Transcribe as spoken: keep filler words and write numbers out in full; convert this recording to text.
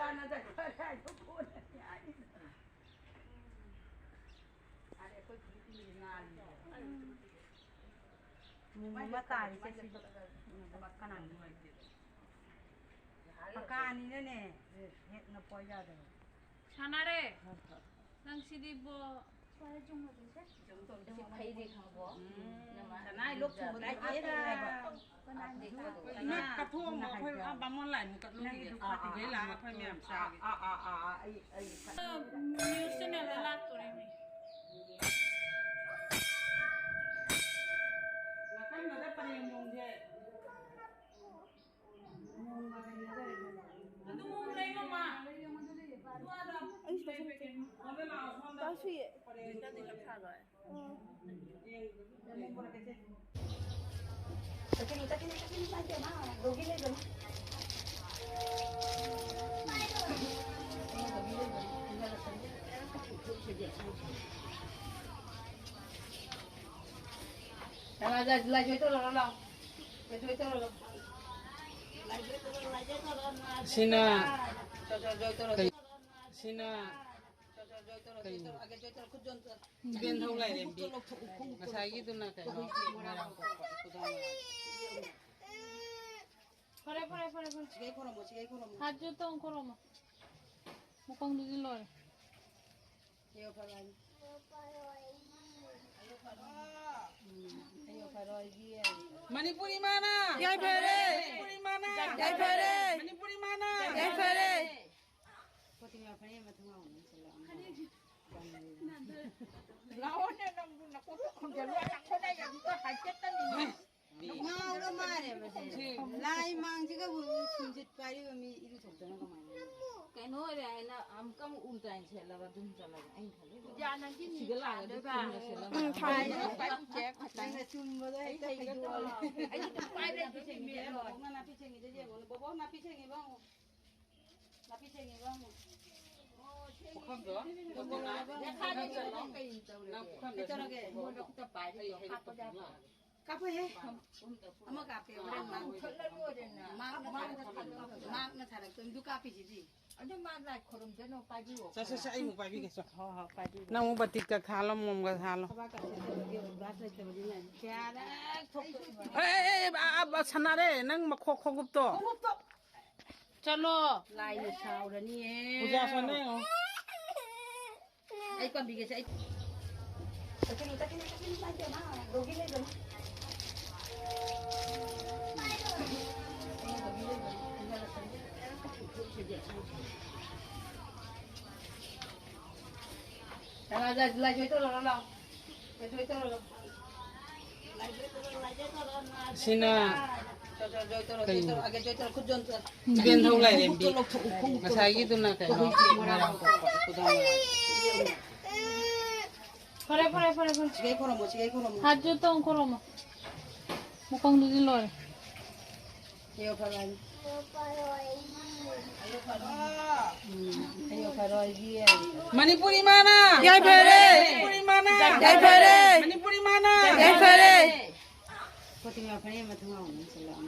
ꯀꯥꯟꯅꯗ ꯈꯔ ꯍꯥꯏꯗꯣ ꯀꯣꯟꯅꯅꯤ ꯍꯥꯏꯔꯤꯗꯣ꯫ ꯑꯗꯩ ꯑꯩꯈꯣꯏ ꯐꯨꯔꯤꯠꯇꯤ ꯉꯥꯜꯂꯤꯗꯣ꯫ ꯅꯣꯡꯃ ꯇꯥꯔꯤꯁꯦ ꯁꯤꯗ꯫ ꯀꯅꯥꯅꯣ? ꯀꯀꯥꯅꯤꯅꯅꯦ, ꯍꯦꯛ ꯅꯞꯄ ꯌꯥꯗꯕ꯫ ꯁꯥꯟꯅꯔꯦ꯫ ꯅꯪ ꯁꯤꯗꯤꯕꯣ꯫ ꯁꯤ ꯐꯩꯗꯤ ꯈꯪꯉꯕꯣ? ꯎꯝ꯫ ꯅꯃꯥ ꯁꯅꯥꯏ ꯂꯣꯛ ꯊꯨꯡꯕꯗ ꯍꯥꯏꯗꯤ ꯍꯥꯏꯕ꯫ ꯏꯃꯥ, ꯀꯠꯊꯣꯛꯑꯝꯃꯣ, ꯑꯩꯈꯣꯏ ꯑꯥ ꯕꯥꯃꯣꯟ ꯂꯥꯏꯃꯨꯛ ꯀꯠꯂꯨꯈꯤꯒꯦ꯫ ꯅꯪꯒꯤꯗꯨ ꯐꯠꯇꯦ꯫ ꯁꯤꯗꯩ ꯂꯥꯛꯑꯒ ꯑꯩꯈꯣꯏ ꯃꯌꯥꯝ ꯆꯥꯒꯦ꯫ ꯑꯥ, ꯑꯥ, ꯑꯥ, ꯑꯥ, ꯑꯩ, ꯑꯩ ꯐꯠꯇꯦ꯫ News channel ꯗ ꯂꯥꯛꯇꯣꯔꯦꯃꯤ꯫ ꯅꯥꯀꯟꯗꯨꯗ ꯄꯔꯦꯡ ꯌꯣꯡꯁꯦ꯫ ꯑꯗꯨ ꯃꯨꯛ ꯂꯩ, ꯃꯃꯥ꯫ ꯑꯗꯨ ꯑꯥꯗ ꯑꯩꯁꯨ ꯄꯩꯁꯥ ꯂꯩꯇꯦ꯫ ꯁꯣꯝꯗ ꯂꯥꯛꯑꯣ, ꯁꯣꯝꯗ꯫ ꯆꯥꯁꯨ ꯌꯦ꯫ ꯄꯔꯦꯡ꯫ ꯎꯝ꯫ ꯂꯥꯏꯖꯣꯏ ꯇꯧꯔꯣ, ꯂꯥꯎ꯫ ꯂꯥꯏꯖꯣꯏ ꯇꯧꯔꯣ, ꯂꯥꯎ꯫ ꯁꯤꯅ ꯀꯩ? ꯁꯤꯅ ꯀꯩꯅꯣ? ꯏꯕꯦꯟ ꯊꯧ ꯂꯥꯏꯔꯦꯝꯕꯤ꯫ ꯉꯁꯥꯏꯒꯤꯗꯨꯅ ꯀꯩꯅꯣ? ꯃꯣꯏꯔꯥꯡ ꯄꯣꯛꯄ꯫ ꯐꯔꯦ, ꯐꯔꯦ, ꯐꯔꯦ, ꯐꯔꯦ꯫ ꯁꯤꯒꯩ ꯈꯣꯏꯔꯝꯃꯣ, ꯁꯤꯒꯩ ꯈꯣꯏꯔꯝꯃꯣ꯫ ꯍꯥꯠ ꯖꯣ ꯇꯧ ꯈꯣꯏꯔꯝꯃꯣ꯫ ꯃꯈꯣꯡꯗꯨꯗꯤ ꯂꯣꯏꯔꯦ꯫ ꯎꯝ, ꯃꯅꯤꯄꯨꯔꯤ ꯃꯥꯅ! ꯌꯥꯏꯐꯔꯦ! ꯃꯅꯤꯄꯨꯔꯤ ꯃꯥꯅ! ꯌꯥꯏꯐꯔꯦ! ꯃꯅꯤꯄꯨꯔꯤ ꯃꯥꯅ! ꯌꯥꯏꯐꯔꯦ! ꯄ꯭ꯔꯣꯇꯤꯃꯥ ꯐꯅꯦꯛ ꯑꯃ ꯊꯣꯡ ꯂꯥꯎꯅꯦ, ꯁꯤꯜꯂꯛꯑꯣ꯫ ꯂꯥꯛꯑꯣꯅꯦ, ꯅꯪꯕꯨ ꯅꯀꯣꯛꯇ ꯈꯨꯝꯖꯤꯜꯂꯨ, ꯅꯈꯣꯟ ꯑꯩ ꯑꯝꯇ ꯍꯥꯏꯐꯦꯠꯇꯅꯤ꯫ ꯉꯥꯎꯔ ꯃꯥꯜꯂꯦ ꯃꯁꯦ꯫ ꯂꯥꯏ ꯃꯥꯡꯁꯤꯒꯕꯨ ꯁꯨꯝꯖꯤꯠ ꯄꯥꯏꯔꯤꯕ ꯃꯤ ꯏꯔꯨꯊꯣꯛꯇꯅ ꯀꯃꯥꯏꯅ? ꯀꯩꯅꯣ ꯑꯣꯏꯔꯦ ꯍꯥꯏꯅ ꯑꯃꯨꯛꯀ ꯑꯃꯨꯛ ꯎꯜꯇꯥꯏꯅ ꯁꯦꯠꯂꯒ ꯑꯗꯨꯝ ꯆꯠꯂꯒ ꯑꯩꯅ ꯈꯜꯂꯤꯁꯦ꯫ ꯄꯨꯖꯥ, ꯅꯪꯒꯤ ꯁꯤꯗ ꯂꯥꯛꯑꯒꯗꯤ ꯁꯥꯗꯣꯏꯕ꯫ ꯆꯨꯝꯅ ꯁꯦꯠꯂꯝꯒꯗꯕꯅꯤ꯫ ꯎꯝ, ꯊꯥꯏꯅ ꯅꯪꯅ ꯆꯨꯝꯕꯗꯣ ꯍꯦꯛꯇ ꯐꯩꯗꯣꯛꯑꯣ꯫ ꯑꯩꯗꯤ ꯑꯗꯨꯝ ꯄꯥꯏ ꯂꯩꯗꯣꯏꯅꯦ, ꯃꯦꯠꯂꯣ꯫ ꯕꯣꯕꯣꯛꯅ ꯅꯥꯄꯤ ꯁꯦꯡꯉꯤꯗꯣ ꯌꯦꯡꯉꯣ꯫ ꯕꯣꯕꯣꯛ ꯅꯥꯄꯤ ꯁꯦꯡꯉꯤꯕ ꯍꯪꯉꯨ꯫ ꯅꯥꯄꯤ ꯁꯦꯡꯉꯤꯕ ꯍꯪꯉꯨ꯫ ꯄꯨꯈꯝꯗꯣ? ꯃꯦꯠꯈꯥꯏꯔꯦ, ꯀꯩꯅꯣ ꯀꯩ ꯇꯧꯔꯒꯦ? ꯅꯪ ꯄꯨꯈꯝꯗꯣ ꯀꯩ ꯇꯧꯔꯒꯦ? ꯁꯦꯡꯉꯣ꯫ ꯃꯣꯏ ꯃꯈꯨꯠꯇ ꯄꯥꯏꯔꯤꯗꯣ ꯑꯩ ꯍꯩꯔꯨꯛꯇ ꯍꯥꯞꯄꯗ ꯄꯨꯈꯝꯗꯣ ꯍꯥꯞꯄꯣ꯫ ꯂꯥꯛꯑꯒꯦ꯫ ꯀꯥꯞꯄꯣꯏꯍꯦ꯫ ꯑꯃ ꯀꯥꯞꯄꯦ, ꯍꯣꯔꯦꯟ ꯃꯥ ꯃꯨꯊꯠꯂ ꯂꯣꯏꯔꯦꯅ꯫ ꯃꯥ, ꯃꯥ, ꯃꯥꯅ ꯊꯥꯔꯛꯇꯣꯏꯅꯤ꯫ ꯑꯗꯨ ꯀꯥꯞꯄꯤꯁꯤꯗꯤ꯫ ꯑꯗꯨ ꯃꯥ ꯂꯥꯏ ꯈꯣꯏꯔꯝꯖꯅꯣ, ꯄꯥꯏꯕꯤꯌꯣ꯫ ꯁꯦ, ꯁꯦ, ꯁꯦ, ꯑꯩ ꯑꯃꯨꯛ ꯄꯥꯏꯕꯤꯒꯦ, ꯁꯦ꯫ ꯍꯣꯏ, ꯍꯣꯏ, ꯄꯥꯏꯕꯤꯌꯣ꯫ ꯅꯪ ꯑꯃꯨꯛ ꯕꯇꯤꯛꯇ ꯈꯥꯜꯂꯣ, ꯃꯣꯝꯒ ꯈꯥꯜꯂꯣ꯫ ꯊꯕꯥꯛ ꯀꯥꯁꯦ ꯇꯧꯔꯗꯤ ꯌꯥꯅꯤ꯫ ꯀꯌꯥꯔꯛ ꯊꯣꯛꯇꯣꯏꯅꯣ? ꯑꯦ, ꯑꯦ, ꯑꯦ, ꯑ, ꯑ, ꯁꯥꯟꯅꯔꯦ꯫ ꯅꯪ ꯃꯈꯣꯛ ꯈꯣꯡꯎꯞꯇꯣ꯫ ꯈꯣꯡꯎꯞꯇꯣ꯫ ꯆꯠꯂꯣ꯫ ꯂꯥꯏꯅ ꯁꯥꯎꯔꯅꯤꯌꯦ꯫ ꯄꯨꯖꯥ ꯁꯣꯟꯗ ꯌꯦꯡꯉꯣ꯫ ꯑꯩ ꯄꯥꯝꯕꯤꯒꯦꯁꯦ, ꯑꯩ꯫ ꯆꯠꯈꯤꯅꯨ, ꯆꯠꯈꯤꯅꯨ, ꯆꯠꯈꯤꯅꯨ, ꯏꯃꯥ ꯏꯕꯦꯝꯃ, ꯗꯣꯒꯤ ꯂꯩꯕꯅꯤ꯫ ꯂꯥꯏ, ꯂꯥꯏ, ꯂꯥꯏ ꯖꯣꯏ ꯇꯧꯔꯣ, ꯂꯥꯎ꯫ ꯂꯥꯏ ꯖꯣꯏ ꯇꯧꯔꯣ, ꯂꯥꯎ꯫ ꯁꯤꯅ ꯀꯩꯅꯣ? ꯏꯕꯦꯟ ꯊꯧ ꯂꯥꯏꯔꯦꯝꯕꯤ꯫ ꯉꯁꯥꯏꯒꯤꯗꯨꯅ ꯀꯩꯅꯣ? ꯃꯣꯏꯔꯥꯡ ꯄꯣꯛꯄ, ꯈꯨꯗꯣꯜ ꯃꯣꯏꯔꯥꯡ꯫ ꯐꯔꯦ, ꯐꯔꯦ, ꯐꯔꯦ, ꯐꯔꯦ꯫ ꯁꯤꯒꯩ ꯈꯨꯔꯨꯝꯃꯣ, ꯁꯤꯒꯩ ꯈꯨꯔꯨꯝꯃꯣ꯫ ꯍꯥꯠꯁꯨ ꯇꯧ ꯈꯨꯔꯨꯝꯃꯣ꯫ ꯃꯈꯣꯡꯗꯨꯗꯤ ꯂꯣꯏꯔꯦ꯫ ꯍꯦꯌꯣ ꯐꯔꯣꯏ꯫ ꯎꯝ, ꯍꯦꯌꯣ ꯐꯔꯣꯏꯒꯤ꯫ ꯃꯅꯤꯄꯨꯔꯤ ꯃꯥꯅ꯫ ꯌꯥꯏꯐꯔꯦ꯫ ꯃꯅꯤꯄꯨꯔꯤ ꯃꯥꯅ꯫ ꯌꯥꯏꯐꯔꯦ꯫ ꯃꯅꯤꯄꯨꯔꯤ ꯃꯥꯅ꯫ ꯌꯥꯏꯐꯔꯦ꯫ ꯐꯣꯇꯣ ꯐꯅꯦꯛ ꯑꯃ ꯊꯨꯡ ꯉꯥꯎꯅ ꯁꯤꯜꯂꯛꯑꯣ꯫